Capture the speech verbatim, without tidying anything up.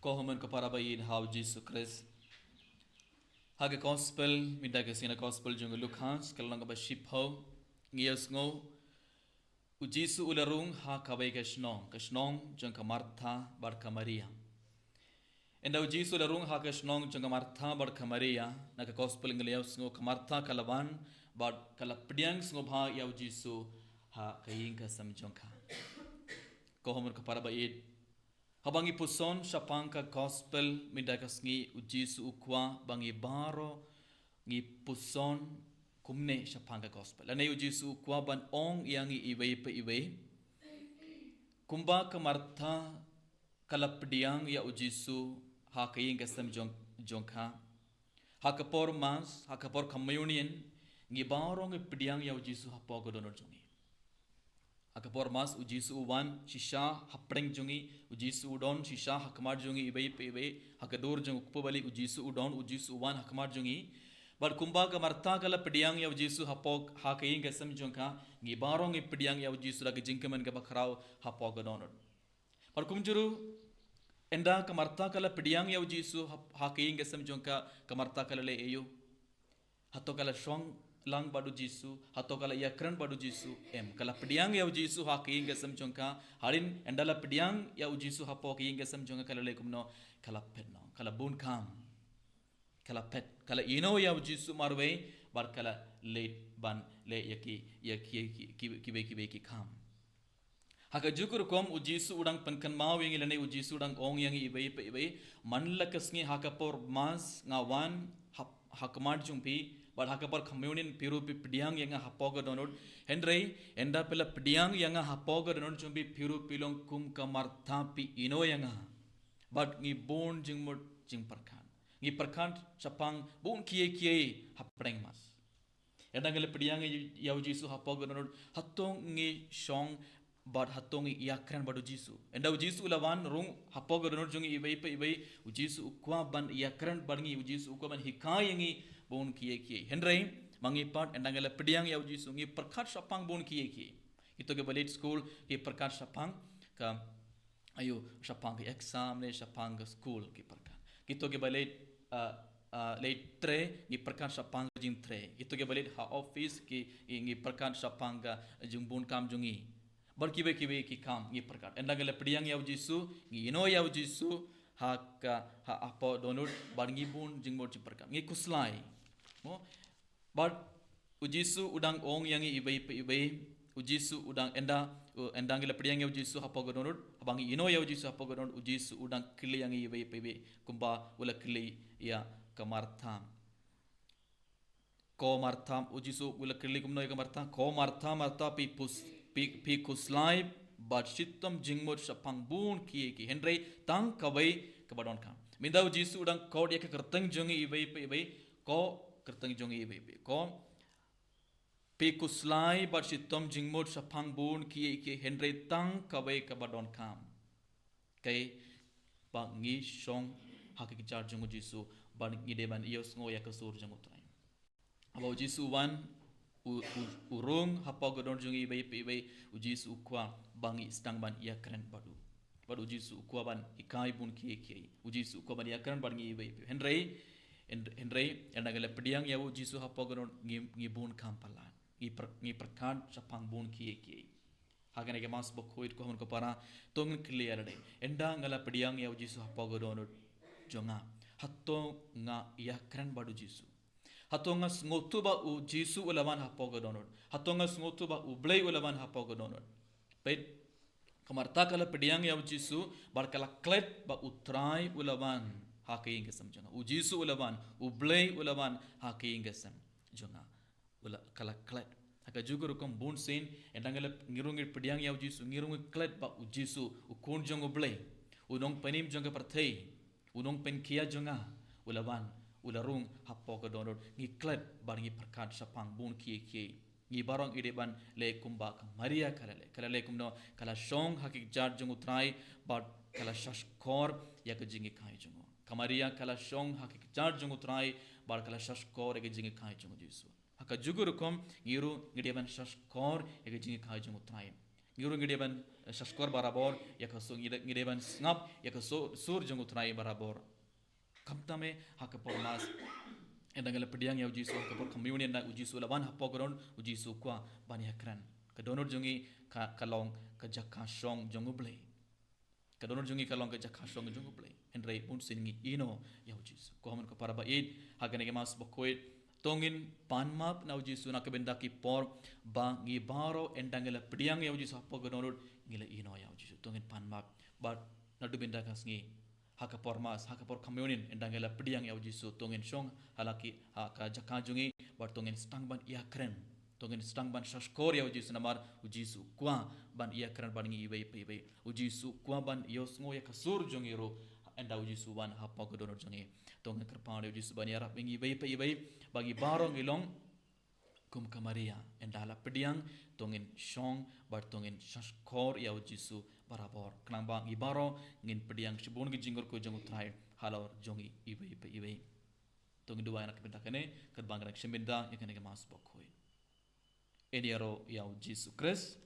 Ko hynmen ko para ba ïeit ha u Jisu Khrist. Ha ka gospel, mynta ka sngi na gospel jong u Lukas, ka lynnong kaba shiphew, ngi ïohsngew, u Jisu u la rung ha kawei ka shnong, ka shnong jong ka Martha bad ka Maria. Ynda u Jisu u la rung ha ka shnong jong ka Martha bad ka Maria, na ka gospel ngi la ïohsngew ka Martha ka la wan, bad ka la pdiang sngewbha ïa u Jisu ha ka ïing ka sem jong ka. Ko hynmen ko para ba ïeit, haba ngi puson shaphang ka gospel mynta ka sngi, u Jisu u kwah ba ngi baroh ngi puson kumne shaphang ka gospel. Lane u Jisu u kwah ban ong ïa ngi iwei pa iwei. Kumba ka Martha ka la pdiang ïa u Jisu ha ka ïing ka sem jong, jong ka. Ha ka por Mass, ha ka por Communion, ngi baroh ngi pdiang ïa u Jisu hapoh ka dohnud jong ngi. Ha ka por Mass u Jisu u wan shisha hapdeng jong ngi, u Jisu u don shisha ha khmat jong ngi iwei pa iwei, ha ka dur jong u kpu bali u Jisu u don, u Jisu u wan ha khmat jong ngi. Bad kumba ka Martha ka la pdiang ïa u Jisu hapoh, ha ka ïing ka sem jong ka, ngi baroh ngi pdiang ïa u Jisu da ka jingkmen kaba khraw hapoh ka dohnud. Bad kumjuh ruh, ynda ka Martha ka la pdiang ïa u Jisu ha, ha ka ïing ka sem jong ka, ka Martha ka la leh aïu? Hato ka la shong lang bad u Jisu, hato ka la ïakren bad u Jisu? Em, ka la pdiang ïa u Jisu ha ka ïing ka sem jong ka. Hadien ynda la pdiang ïa u Jisu hapoh ka ïing ka sem jong ka, ka la leh kumno? Ka la phet noh, ka la bun kam. Ka la phet, ka la ïehnoh ïa u Jisu marwei, bad ka la leit ban leh ïa ki, ïa ki, ki, ki, kiwei kiwei ki kam. Ha kajuh ka rukom u Jisu u dang pynkynmaw ïa ngi lane u Jisu u dang ong ïa ngi iwei pa iwei, man la ka sngi ha ka por Mass nga wan ha, ha khmat jong phi, bad ha ka por Communion phi ruh phi pdiang ïa nga hapoh ka dohnud. Hynrei ynda phi la pdiang ïa nga hapoh ka dohnud jong phi, phi ruh phi long kum ka Martha, phi ïehnoh ïa nga. Bad ngi bun jingmut jingpyrkhat. Ngi pyrkhat shaphang bun kiei kiei hapdeng Mass. Ynda ngi la pdiang ïa u Jisu hapoh ka dohnud, hato ngi shong bad hato ngi ïakren bad u Jisu? Ynda u Jisu u la wan rung hapoh ka dohnud jong ngi iwei pa iwei, u Jisu u kwah ban ïakren bad ngi, u Jisu u kwah ban hikai ïa ngi bun kiei kiei. Hynrei ma ngi pat, ynda ngi la pdiang ïa u Jisu, ngi pyrkhat shaphang bun kiei kiei. Kito kiba leit skul ki pyrkhat shaphang ka, aïu, shaphang ka exam ne shaphang ka skul ki pyrkhat. Kito kiba leit, ah, ah, leit trei, ngi pyrkhat shaphang ka jingtrei. Kito kiba leit ha office ki, ngi, ngi pyrkhat shaphang ka jingbun kam jong ngi. Bad kiwei kiwei ki kam ngi pyrkhat. Ynda ngi la pdiang ïa u Jisu, ngi ïehnoh ïa u Jisu ha ka, ha, hapoh dohnud, bad ngi bun jingmut jingpyrkhat. Ngi khuslai. Mo? Bad u Jisu u dang ong ïa ngi iwei pa iwei, u Jisu u dang, ynda, u, ynda ngi la pdiang ïa u Jisu hapoh ka dohnud, haba ngi ïehnoh ïa u Jisu hapoh ka dohnud, u Jisu u dang kylli ïa ngi iwei pa iwei, kumba u la kylli ïa ka Martha. Ko Martha, u Jisu u la kylli kumno ïa ka Martha? Ko Martha, Martha, phi pus-, phi, phi khuslai bad shitom jingmut shaphang bun kiei kiei. Hynrei tang kawei kaba donkam. Mynta u Jisu u dang khot ïa ka kyrteng jong ngi iwei pa iwei, ko kyrteng jong ngi iwei pa iwei. Ko, phi khuslai bad shitom jingmut shaphang bun kiei kiei, hynrei tang kawei kaba donkam. Kaei? Ba ngi shong ha ka kjat jong u Jisu, ba ngi dei ban ïohsngew ïa ka sur jong u Trai. Haba u Jisu u wan, u, u, u rung hapoh ka dohnud jong ngi iwei pa iwei, u Jisu u kwah ba ngi sdang ban ïakren bad u. Bad u Jisu u kwah ban hikai bun kiei kiei. U Jisu u kwah ban ïakren bad ngi iwei pa iwei. Hynrei, hyn-, hynrei, ynda ngi la pdiang ïa u Jisu hapoh ka dohnud, ngi, ngi bun kam palat. Ngi pyrkhat, ngi pyrkhat shaphang bun kiei kiei. Ha kane ka Mass Bakhuid, ko hynmen ko para, to ngin kylli ïa lade. Ynda nga la pdiang ïa u Jisu hapoh ka dohnud jong nga, hato nga ïakren bad u Jisu? Hato nga sngewthuh ba u Jisu u la wan hapoh ka dohnud? Hato nga sngewthuh ba u Blei u la wan hapoh ka dohnud? Peit, ka Martha ka la pdiang ïa u Jisu, bad ka la klet ba u Trai u la wan ha ka ïing ka sem jong nga. U Jisu u la wan, u Blei u la wan ha ka ïing ka sem jong nga. U la, ka la klet. Ha kajuh ka rukom bun sien, ynda ngi la, ngi rung ngi pdiang ïa u Jisu, ngi rung ngi klet ba u Jisu, u Khun jong u Blei, u Nongpynim jong ka pyrthei, u Nongpynkhia jong nga, u la wan, u la rung hapoh ka dohnud, ngi klet bad ngi pyrkhat shaphang bun kiei kiei. Ngi baroh ngi dei ban leh kumba ka Maria ka la leh. Ka la leh kumno? Ka la shong ha ki kjat jong u Trai, bad ka la shahshkor ïa ka jinghikai jong u. Ka Maria ka la shong ha ki kjat jong u Trai, bad ka la shahshkor ïa ka jinghikai jong u Jisu. Ha kajuh ka rukom, ngi ruh ngi dei ban shahshkor ïa ka jinghikai jong u Trai. Ngi ruh ngi dei ban, eh, shahshkor barabor ïa ka sur, ngi dei, ngi dei ban sngap ïa ka sur, sur jong U Trai barabor. Khamtam eh ha ka por Mass, ynda ngi la pdiang ïa U Jisu, ha ka por Communion, ynda U Jisu la wan hapoh ka dohnud, U Jisu u kwah ban ïakren. Ka dohnud jong ngi ka, ka long ka jaka shong jong U Blei. Ka dohnud jong ngi ka long ka jaka shong jong U Blei. Hynrei bunsien ngi ïehnoh ïa U Jisu. Ko hynmen ko para ba ïeit, ha kane ka Mass bakhuid, to ngin pan map na U Jisu na ka bynta ki por ba ngi baroh, ynda ngi la pdiang ïa U Jisu hapoh ka dohnud, ngi la ïehnoh ïa U Jisu. To ngin pan map. Bad naduh mynta ka sngi, ha ka por Mass, ha ka por Communion, ynda ngi la pdiang ïa U Jisu, to ngin shong ha la ki, ha ka jaka jong ngi, bad to ngin sdang ban ïakren. To ngin sdang ban shahshkor ïa U Jisu, namar U Jisu u kwah ban ïakren bad ngi iwei pa iwei. U Jisu u kwah ban ïohsngew ïa ka sur jong ngi ruh, ynda U Jisu u wan hapoh ka dohnud jong ngi. To ngin kyrpad ïa U Jisu ban ïarap ïa ngi iwei pa iwei, ba ngi baroh ngi long kum ka Maria, ynda la pdiang, to ngin shong bad to ngin shahshkor ïa U Jisu barabor. Khnang ba ngi baroh ngin pdiang shibun ki jingkyrkhu jong U Trai halor jong ngi iwei pa iwei. To ngin duwai na ka bynta kane, katba ngi dang shim bynta ïa kane ka Mass bakhuid. Yn ïaroh ïa U Jisu Khrist.